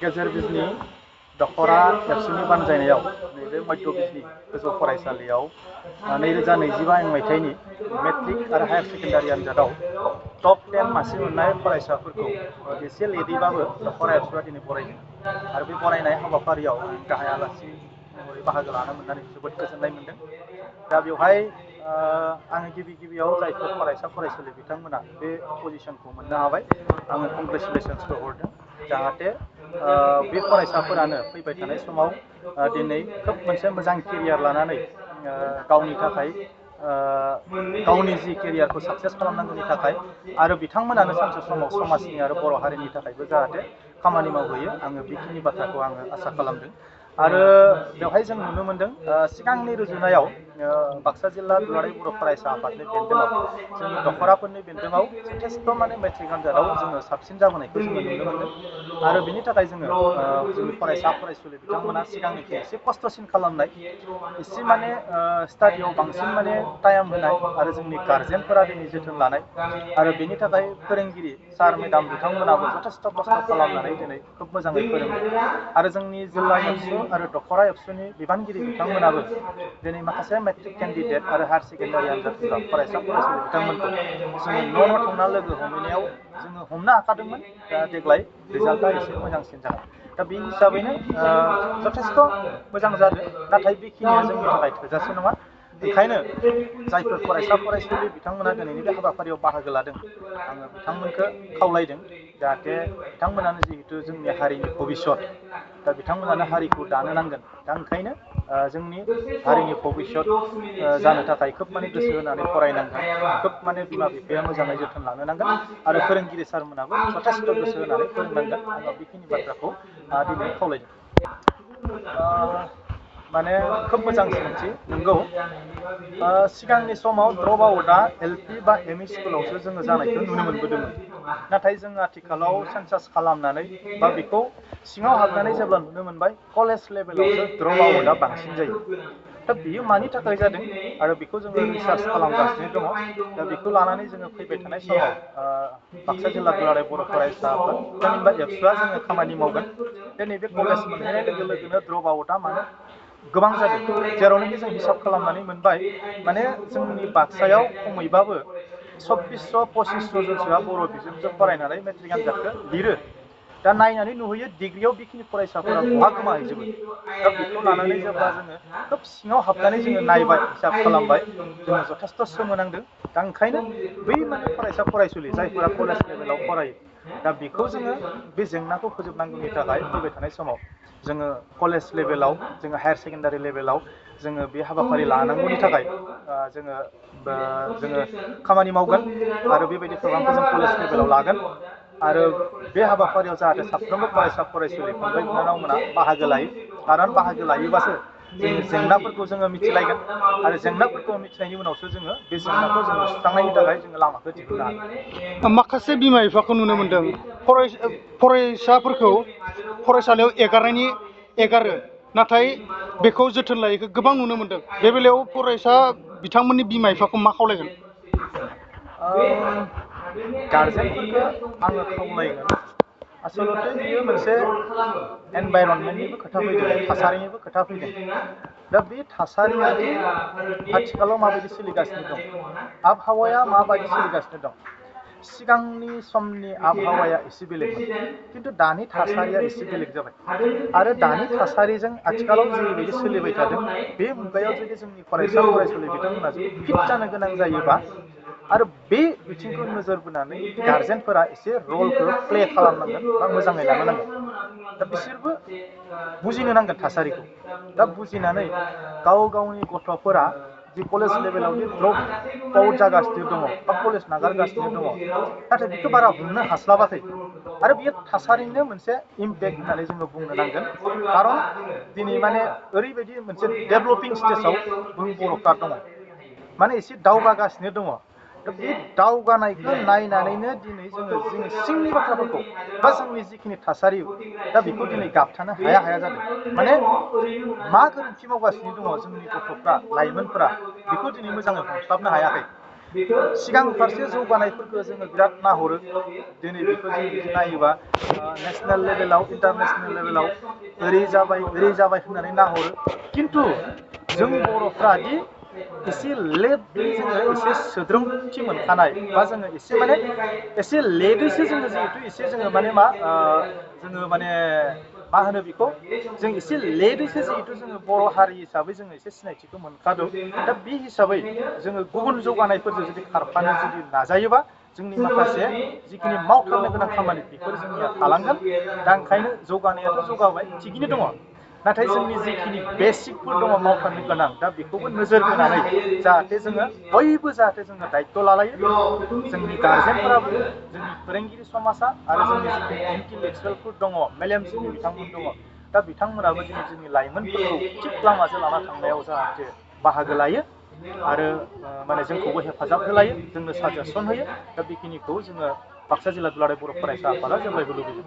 गेजेर बिजनि दखरा एबसुनि बानजायनायाव नैबे मध्य बिजनि गोजौ फरायसालियाव 2025 मायथाइनि मेट्रिक आरो हायार सेकेन्डारि आनजादाव टप 10 मासि मोननाय फरायसाफोरखौ एसे लेटैबाबो दखरा एबसुआ दिनै बरायदों आरो बे बरायनाय हाबाफारियाव गाहाय आलासि महरै बाहागो लानो मोननानै जोबोद गोजोननाय मोनदों। दा बेवहाय आङो गिबियाव जायफोर फरायसा फरायसुलि बिथांमोना बे पजिशनखौ मोननो हाबाय आङो कंग्रेचुलेसन्सखौ हरदों जाहाथे बे फरायसाफोरानो फैबाय थानाय समाव दिनै खोब मोनसे मोजां केरियार लानानै गावनि थाखाय गावनि जि केरियारखौ साक्सेस खालामनांगौनि थाखाय आरो बिथांमोनानो सानसे समाव समाजनि आरो बर' हारिनि थाखायबो जाहाथे खामानि मावहैयो आङो बेखिनि बाथ्राखौ आङो आसा खालामदों। आरो बेवहाय जों नुनो मोनदों सिगांनि रुजुनायाव बाक्सा जिल्ला दुलाराय बर' फरायसा आफादनि बेन्दोंआव जोंनि दखराफोरनि बेन्दोंआव जथेस्थ' माने मेट्रिक आनजादाव जोङो साबसिन जाबोनायखौ जोङो नुनो मोनदों आरो बिनि थाखाय जोङो जोंनि फरायसा फरायसुलि बिथांमोना सिगांनिख्रुइ एसे खस्थ'सिन खालामनाय एसे माने स्टाडियाव बांसिन माने टाइम होनाय आरो जोंनि गारजेनफोरा दिनै जोथोन लानाय आरो बेनि थाखाय फोरोंगिरि सार मेडाम बिथांमोनाबो जथेस्थ' खस्थ' खालामनानै दिनै खोब मोजाङै फोरोंदों आरो जोंनि जिल्ला एबसु आरो दखरा एबसुनि बिबानगिरि बिथांमोनाबो दिनै माखासे मेट्रिक केन्डिडेट आरो हायार सेकेन्डारि आनजाद होग्रा फरायसा फरायसुलि बिथांमोनखौ जोङो न' थांना लोगो हमहैनायाव जोङो हमनो हाखादोंमोन दा देग्लाय रिजाल्टआ एसे मोजांसिन जागोन। दा बे हिसाबैनो जथेस्थ' मोजां जादों नाथाय बेखिनिया जोंनि थाखाय थोजासे नङा। ओंखायनो जायफोर फरायसा फरायसुलि बिथांमोना दिनैनि बे हाबाफारियाव बाहागो लादों आङो बिथांमोनखौ खावलायदों जाहाथे बिथांमोनानो जिहेतु जोंनि हारिनि भबिसत दा बिथांमोनानो हारिखौ दानो नांगोन दा ओंखायनो जोंनि हारिनि भबिसत जानो थाखाय खोब माने गोसो होनानै फरायनांगोन खोब माने बिमा बिफाया मोजाङै जोथोन लानो नांगोन आरो फोरोंगिरि सारमोनाबो जथेस्थ' गोसो होनानै फोरोंनांगोन आङो बेखिनि बाथ्राखौ दिनै खावलायदों। माने खोब मोजां सोंथि नंगौ सिगांनि समाव द्रप आउटआ एलपि बा एमइ स्कुलावसो जोङो जानायखौ नुनो मोनबोदोंमोन नाथाय जों आथिखालाव सेन्सास खालामनानै बा बेखौ सिङाव हाबनानै जेब्ला नुनो मोनबाय कलेज लेभेलावसो द्रप आउटआ बांसिन जायो। दा बियो मानि थाखाय जादों आरो बेखौ जोङो रिसार्च खालामगासिनो दङ दा बेखौ लानानै जोङो फैबाय थानाय समाव बाक्सा जिल्ला दुलाराय बर' फरायसा आफाद थामहिनबा एबसुआ जोङो खामानि मावगोन। दिनै बे कलेज मोनहैनाय लोगो लोगोनो द्रप आउटआ मानो गोबां जादों जेरावनोखि जों हिसाब खालामनानै मोनबाय माने जोंनि बाक्सायाव खमैबाबो 2400-2500 जनसोआ बर' बिजोंजों फरायनानै मेट्रिक आनजादखौ लिरो। दा नायनानै नुहैयो डिग्रियाव बेखिनि फरायसाफोरा बहा गोमाहैजोबो। दा बेखौ लानानै जेब्ला जोङो खोब सिङाव हाबनानै जोङो नायबाय हिसाब खालामबाय जोङो जथेस्थ' सोमोनांदों। दा ओंखायनो बै माने फरायसा फरायसुलि जायफोरा कलेज लेभेलाव फरायो दा बेखौ जोङो बे जेंनाखौ फोजोबनांगौनि थाखाय फैबाय थानाय समाव जोङो कलेज लेभेलाव जोङो हायार सेकेन्डारि लेभेलाव जोङो बे हाबाफारि लानांगौनि थाखाय जोङो खामानि मावगोन आरो बेबायदि प्रग्रामखौ जों कलेज लेभेलाव लागोन आरो बे हाबाफारियाव जाहाथे साफ्रोमबो फरायसा फरायसुलि फंबाय बिनानावमोना बाहागो लायो खारन बाहागो लायोबासो जोंनि जेंनाफोरखौ जोङो मिथिलायगोन आरो जेंनाफोरखौ मिथिनायनि उनावसो जोङो बे जेंनाखौ जोङो सुस्रांनायनि थाखाय जोङो लामाखौ दिहुननो हागोन। माखासे बिमा बिफाखौ नुनो मोनदों फरायसाफोरखौ फरायसालियाव एगारो नाथाय बेखौ जोथोन लायैखौ गोबां नुनो मोनदों। बे बेलायाव फरायसा बिथांमोननि बिमा बिफाखौ मा खावलायगोन? गारजेनफोरखौ आङो खावलायगोन आसलथे बियो मोनसे एनभाइरनमेन्टनिबो खोथा फैदों थासारिनिबो खोथा फैदों। दा बे थासारिया आथिखालाव माबायदि सोलिगासिनो दं आबहावाया माबायदि सोलिगासिनो दं सिगांनि समनि आबहावाया एसे बेलेगमोन खिन्थु दानि थासारिया एसे बेलेग जाबाय आरो दानि थासारिजों आथिखालाव जेरैबायदि सोलिबाय थादों बे मुगायाव जुदि जोंनि फरायसा फरायसुलि बिथांमोना जुदि फिट जानो गोनां जायोबा आरो बे बिथिंखौ नोजोर बोनानै गारजेनफोरा एसे रलखौ प्ले खालामनांगोन बा मोजाङै लानो नांगोन। दा बिसोरबो बुजिनो नांगोन थासारिखौ दा बुजिनानै गाव गावनि गथ'फोरा जि कलेज लेभेलावदि द्रप आउट जागासिनो दङ बा कलेज नागारगासिनो दङ नाथाय बेखौ बारा हमनो हास्लाबाखै आरो बियो थासारिनो मोनसे इम्पेक्ट होननानै जोङो बुंनो नांगोन। खारन दिनै माने ओरैबायदि मोनसे डेभलपिं स्टेजाव बर'फ्रा दङ माने एसे दावगागासिनो दङ। दा बे दावगानायखौ नायनानैनो दिनै जोङो जोंनि सिंनि बाथ्राफोरखौ बा जोंनि जिखिनि थासारि दा बेखौ दिनै गाबथानो हाया हाया जादों। माने मा गोरोन्थि मावगासिनो दङ जोंनि गथ'फ्रा लाइमोनफ्रा बेखौ दिनै मोजाङै हमस्लाबनो हायाखै। सिगां फारसे जौगानायफोरखौ जोङो बिराद नाहरो दिनै बेखौ जों जुदि नायोबा नेसनेल लेभेलाव इन्टारनेसनेल लेभेलाव ओरै जाबाय होननानै नाहरो खिन्थु जों बर'फ्रा दि एसे लेटलि जोङो एसे सोद्रोमथि मोनखानाय बा जोङो एसे लेटैसो जोङो जिहेथु एसे जोङो जोङो मा होनो बेखौ जों एसे लेटैसो जिहेथु जोङो बर' हारि हिसाबै जोङो एसे सिनायथिखौ मोनखादों दा बे हिसाबै जोङो गुबुन जौगानायफोरजों जुदि खारफानो जुदि नाजायोबा जोंनि माखासे जिखिनि मावथारनो गोनां खामानि बेफोर जोंनिया थालांगोन दा ओंखायनो जौगानायाथ' जौगाबाय थिगैनो दङ नाथाय जोंनि जिखिनि बेसिकफोर दङ मावथारनो गोनां दा बेखौबो नोजोर होनानै जाहाथे जोङो बयबो जाहाथे जोङो दायथ' लालायो जोंनि गारजेनफोराबो जोंनि फोरोंगिरि समाजा आरो जोंनि जिखिनि इन्टेलेक्सुयेलफोर दङ मेलेमजिबि बिथांमोन दङ दा बिथांमोनाबो दिनै जोंनि लाइमोनफोरखौ थिग लामाजों लाना थांनायाव जाहाथे बाहागो लायो आरो जोंखौबो हेफाजाब होलायो जोंनो साजेसन होयो दा बेखिनिखौ जोङो बाक्सा जिल्ला दुलाराय बर' फरायसा आफादा जेब्लायबो लुबैयो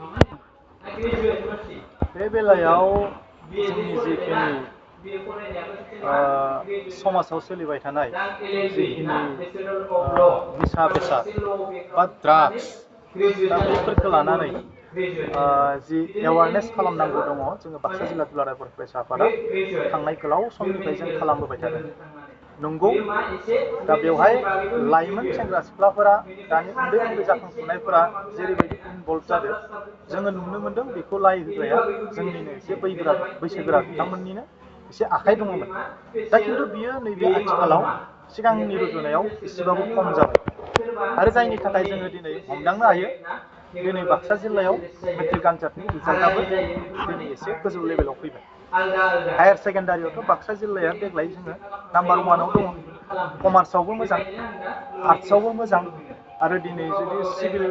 बे बेलायाव जोंनि जिखिनि समाजाव सोलिबाय थानाय जिखिनि निसा बेसाद बा ड्राग्स दा बेफोरखौ लानानै जि एवारनेस खालामनांगौ दङ जोङो बाक्सा जिल्ला दुलाराय बर' फरायसा आफादा थांनाय गोलाव समनिफ्राय जों खालामबोबाय थादों नंगौ दा बेवहाय लाइमोन सेंग्रा सिख्लाफोरा दानि उन्दै उन्दै जाखांफुनायफोरा जेरैबायदि इनभल्भ जादों जोङो नुनो मोनदों बेखौ लाइ होग्राया जोंनिनो एसे बैसोगोरा बिथांमोननिनो एसे आखाइ दङमोन दा खिन्थु बियो नैबे आथिखालाव सिगांनि रुजुनायाव एसेबाबो खम जाबाय आरो जायनि थाखाय जोङो दिनै हमदांनो हायो दिनै बाक्सा जिल्लायाव मेट्रिक आनजादनि रिजाल्टआबो दिनै एसे गोजौ लेभेलाव फैबाय हायार सेकेन्डारियावथ' बाक्सा जिल्लाया देग्लाय जोङो नाम्बार 1आव दङ कमार्सआवबो मोजां आर्ट्सआवबो मोजां आरो दिनै जुदि सिभिल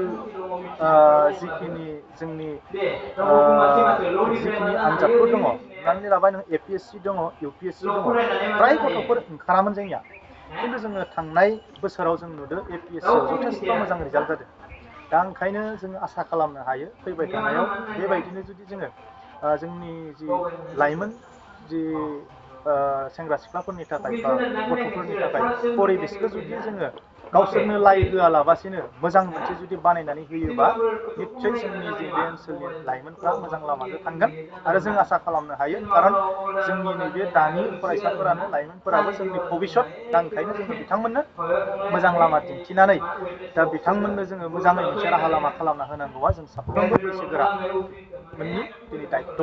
जिखिनि जोंनि जिखिनि आनजादफोर दङ हमनानै लाबाय नों APSC दङ UPSC दङ फ्राय गथ'फोर ओंखारामोन जोंनिया खिन्थु जोङो थांनाय बोसोराव जों नुदों APSCआव जथेस्थ' मोजां रिजाल्ट जादों दा ओंखायनो जोङो आसा खालामनो हायो फैबाय थानायाव बेबायदिनो जुदि जोङो जोंनि जि लाइमोन जि सेंग्रा सिख्लाफोरनि थाखाय बा गथ'फोरनि थाखाय परिबेसखौ जुदि जोङो गावसोरनो लाइ होआलाबासिनो मोजां मोनसे जुदि बानायनानै होयोबा निस्सय जोंनि जे बे ओनसोलनि लाइमोनफ्रा मोजां लामाजों थांगोन आरो जों आसा खालामनो हायो खारन जोंनि नैबे दानि फरायसाफोरानो लाइमोनफोराबो जोंनि भबिसत दा ओंखायनो जोङो बिथांमोननो मोजां लामा दिन्थिनानै दा बिथांमोननो जोङो मोजाङै मोनसे राहा लामा खालामना होनांगौआ जों साफ्रोमबो बैसोगोरा मोननि दिनै दायित्त'